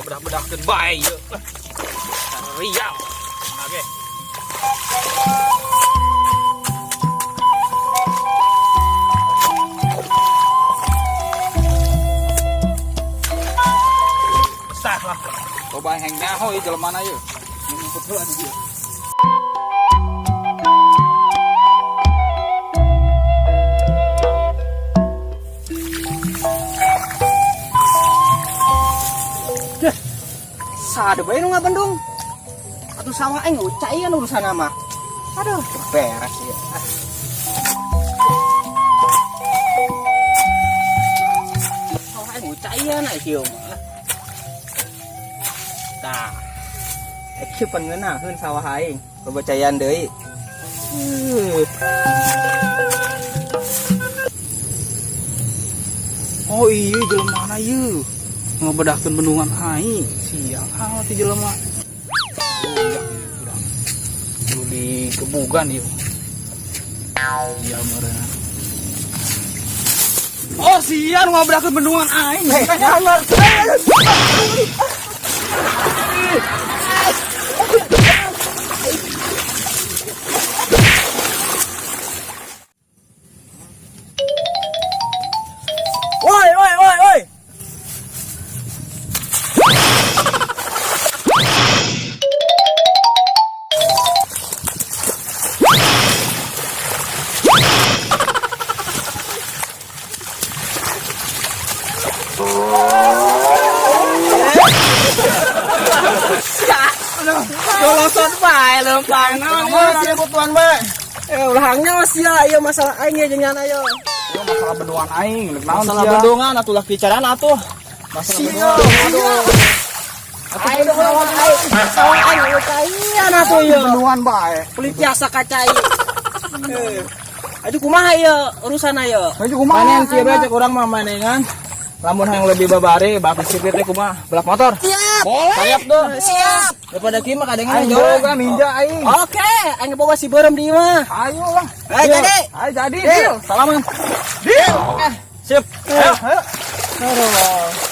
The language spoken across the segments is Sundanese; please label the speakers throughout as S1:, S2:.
S1: Ngabedah-bedahkeun bae ieu. Riang. Oke. Sah lah.
S2: Coba heng nyaho ieu jelema ieu. Ngumpet heula di dieu.
S3: Sade bae nu ngabendung. Atuh sawah aing caian urusan mah. Aduh, beres ya. Sawah aing caian aya kieu mah. Tah. Kieu pan ngeunaheun sawah aing, loba caian deui.
S2: Oh iya jelema mana ieu? Ngebedahkeun bendungan aing. Siang amat ieu jelema. Udah. Kudu dikebugan ieu. Iya meureun. Oh siang ngabedahkeun bendungan aing.
S3: Nyamar. Woi, woi, woi, woi. Loloson bae lempang.
S2: Naon sih butuhan bae?
S3: Eh, ulahangnya masih ya, ieu masalah aing ya jeung nyana yo.
S2: Ieu masalah bendungan aing, rek naon
S3: Masalah
S2: sia?
S3: bendungan atuh lah bicaraan atuh. Masalah bendungan. Aduh. Atuh bendungan aing. Masalah aing caian atuh ieu.
S2: Bendungan bae.
S3: Pelit jasa kacai. Eh. Aduh kumaha ieu urusan ieu?
S2: Maju kumaha?
S3: Panen kieu bae cek urang mah manengan. Lamun hayang lebih babari, bak sipir teh kumaha? Belak motor.
S4: Siap.
S2: Boleh.
S3: Siap tuh.
S4: Siap.
S3: Daripada kieu mah kadengan
S2: Aing
S3: jauh.
S2: boga ninja aing.
S3: Oke, aing boga si beureum di imah.
S2: Ayo lah.
S4: Ayo jadi.
S2: Ayo jadi.
S3: Deal. Salaman.
S2: Deal.
S3: Oke, sip.
S2: Ayo, ayo.
S3: Aduh.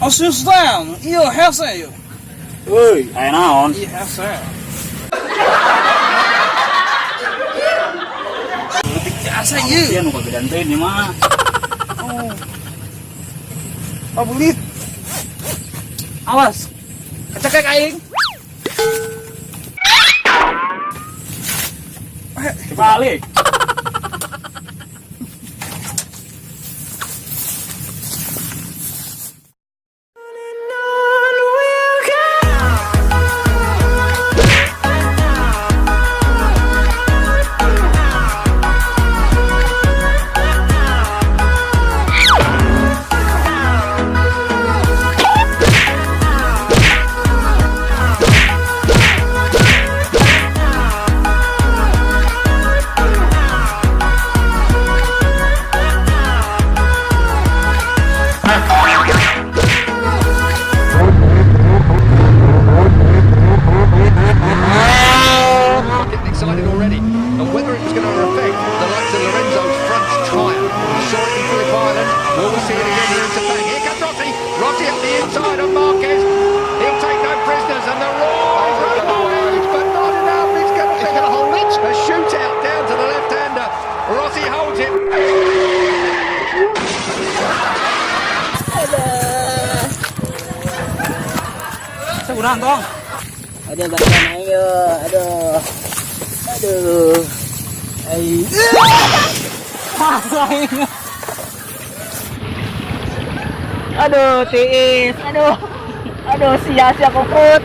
S2: Asisten, ieu hese ieu.
S1: Euy, aya naon?
S2: Ieu hese.
S1: Leutik jasa ieu. Ieu nu kagedan teh ini mah.
S2: Oh. Pabulit.
S3: Awas. Kecekek aing.
S1: Balik.
S5: Getting excited already, and whether it was going to affect the likes of Lorenzo's front tyre. We saw it in Phillip Island. Will we see it again here in Sepang? Here comes Rossi. Rossi at the inside of Marquez. He'll take no prisoners, and the roar is running away, but not enough. It's going to be
S6: Gonna hold it.
S5: a shootout down to the left-hander. Rossi holds it.
S2: Sekurang tong.
S3: Aduh, badan ayo. Aduh. Aduh. Ai. Aduh, tiis. Aduh. Aduh, sia-sia kokot.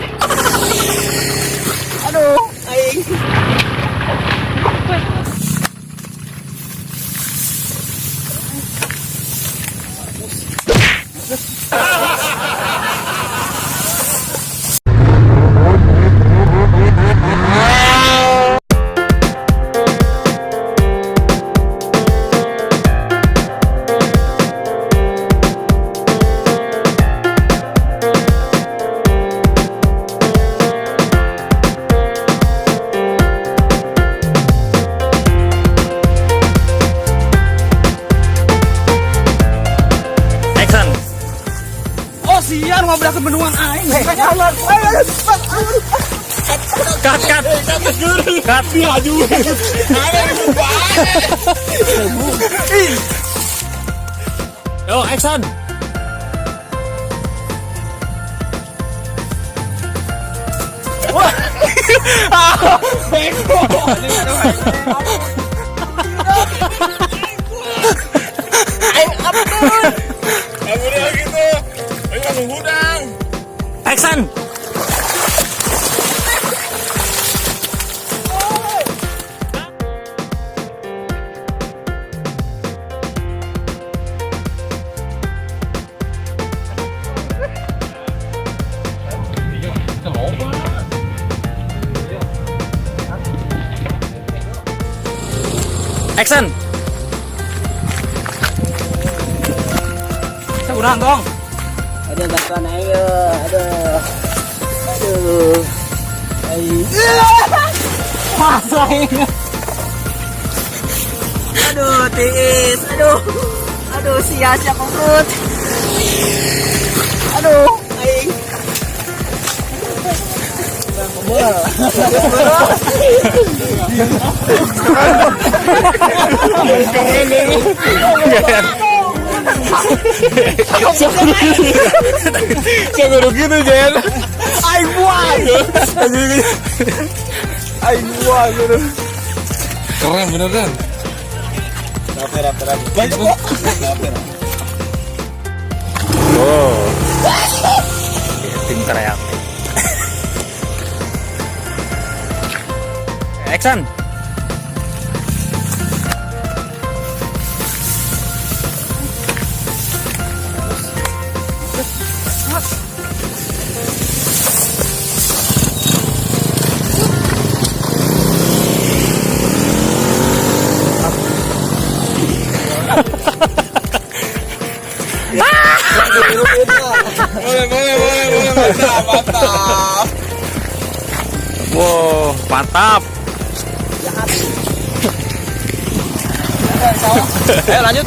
S3: Aduh, aing.
S2: Ngebedahkeun bendungan aing.
S1: Cut, cut. Cut, maju. Yo, action. Action. Action.
S2: Sakurang tong.
S3: Aduh, bantuan ayo. Aduh. Aduh. Ayo.
S2: Masa ini.
S3: Aduh, tiis. Aduh. Aduh, sia-sia perut. Aduh, aing.
S1: Saya gitu, Jen.
S3: Aing buang.
S1: Aing buang gitu. Keren beneran.
S3: Banyak kok.
S1: Oh. Tim kreatif. Action. Boleh, boleh, boleh, boleh, mantap, mantap. Wow, mantap.
S3: Ayo lanjut.